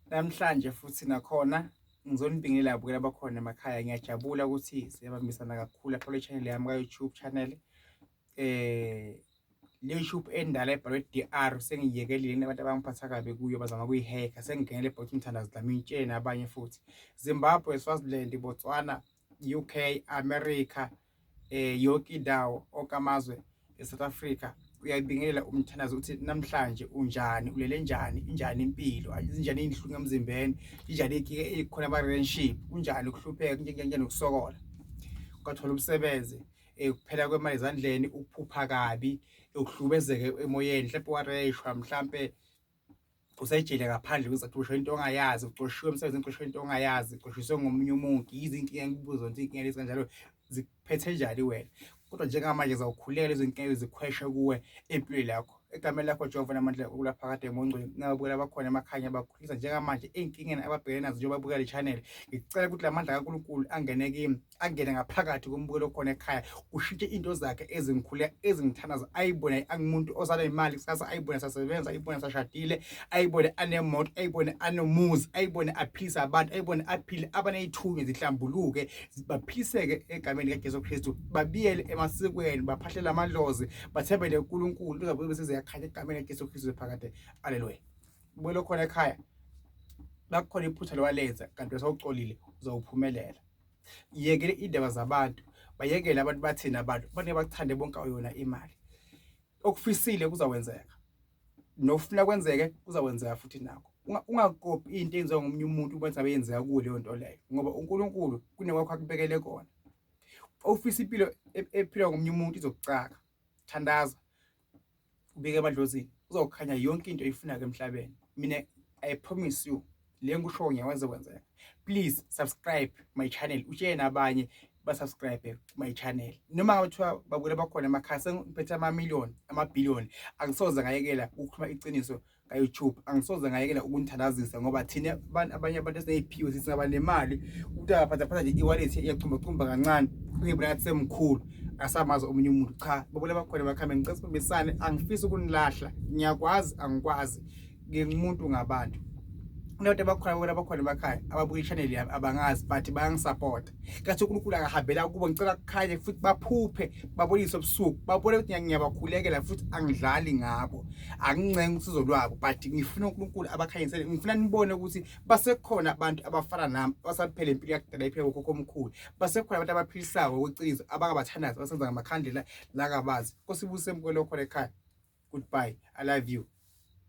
Namhlanje futhi nakhona ngizonibingelela abukela abakhona emakhaya. Ngiyajabula ukuthi siyabambisana kakhulu lapha kule channel yami ka-YouTube channel. Le YouTube endala ebhalwe DR sengiyiyekelile, kunabantu abangiphatha kabi kuyo bazama ukuyihekha. Sengingenele ebhothi Mthandazo Dlamini Tsheni nabanye futhi. Zimbabwe, Swaziland, Botswana, UK, America, yonke indawo, onke amazwe eSouth Africa. Uyayibingelela umthandazo uthi namhlanje unjani, ulele njani, injani impilo, injani inhlungu emzimbeni, injani inkinga ekhona ama-relationship, kunjani ukuhlupheka, kunjani ukusokola, kwathola umsebenzi, kuphela kwemali ezandleni, ukuphupha kabi, ukuhlubezeka emoyeni, mhlawumbe wareshwa, mhlampe usejele ngaphandle kuzathu into ongayazi, uxoshiwe emsebenzini, uxoshiwe into ongayazi, uxoshiswe ngomunye umuntu. Yizi inkinga engikubuza ukuthi inkinga lezi kanjalo zikuphethe njani wena, kodwa njengamanje zawukhuleka lezo nkinga zikhweshe kuwe empilweni yakho. Egameni lakho Jehova namandla okulaphakade ngongcwele, nababukela abakhona emakhaya abakhulisa njengamanje ey'nkingeni ababhekene nazo njengoba babuka le channel. Ngicela ukuthi la mandla kaNkulunkulu angene kimi, angene ngaphakathi kombukelo okhona ekhaya, kushintshe into zakhe ezingikhule ezingithandaza, ayibone angumuntu osanemali kusasa, ayibone sasebenza, ayibone sashadile, ayibone anemoto, ayibone anomuzi, ayibone aphilisa abantu, ayibone aphile, abaney'thunywa zihlambuluke, baphiliseke egameni likaJesu Kristu, babiyele emasikweni, baphahlele amadlozi, bathembele uNkulunkulu, kuzabe bese ziyakhanya egameni likaJesu Kristu phakade. Aleluya. Ubuyele khona ekhaya, bakukhona iphutha lowalenza kanti usawucolile, uzawuphumelela. Yekele indaba zabantu, bayekele abantu bathini, abantu bane bakuthande bonke, awuyona imali. Okufisile kuzawenzeka, nofuna kwenzeke kuzakwenzeka futhi nakho. Ungakopi into eyenziwa ngomunye umuntu ukwenza beyenzeka kuwe leyo nto leyo, ngoba uNkulunkulu kunekwakho akubekele kona. Ofisa impilo ephilwa ngomunye umuntu izokucaka. Thandaza, ubike emadlozini, kuzokhanya yonke into oyifunayo emhlabeni. Mina I promise you, le ngikusho ngiyakwenza kwenzeka. Please subscribe my channel, utshele nabanye ba-subscribe my channel. Noma ngabe kuthiwa babukele bakhona emakhaya, sengiphethe amamiliyoni, amabhiliyoni, angisoze ngayekela ukukhuluma iqiniso ka-YouTube, angisoze ngayekela ukunithandazisa, ngoba thina abanye abantu esiney'phiwe sisingaba nemali, umuntu angaphathaphatha nje i-wallet iyacumbacumba kancane, kuyibona ngathi semkhulu asamazi omunye umuntu. Cha, babukele bakhona emakhaya, ngicela sibambisane, angifisi ukunilahla, ngiyakwazi angikwazi, ngingumuntu ngabantu. Kunabantu abakhona babukela abakhona emakhaya ababuka i-channel yami abangazi, but bayangisapota. Kathi uNkulunkulu akahambela kubo, ngicela kukhanye futhi baphuphe, baboniswe ebusuku, babone ukuthi ngiyabakhulekela futhi angidlali ngabo, angincengi usizo lwabo, but ngifuna uNkulunkulu abakhanyisele. Ngifuna nibone ukuthi basekhona abantu abafana nami abasaphela impilo yakudala iphela kokhokho omkhulu, basekhona abantu abaphilisayo ngokweqiniso, abangabathandazi, abasenza ngamakhandlela lakabazi. Nkosi ibuse mbukelo okhona ekhaya. Goodbye, I love you.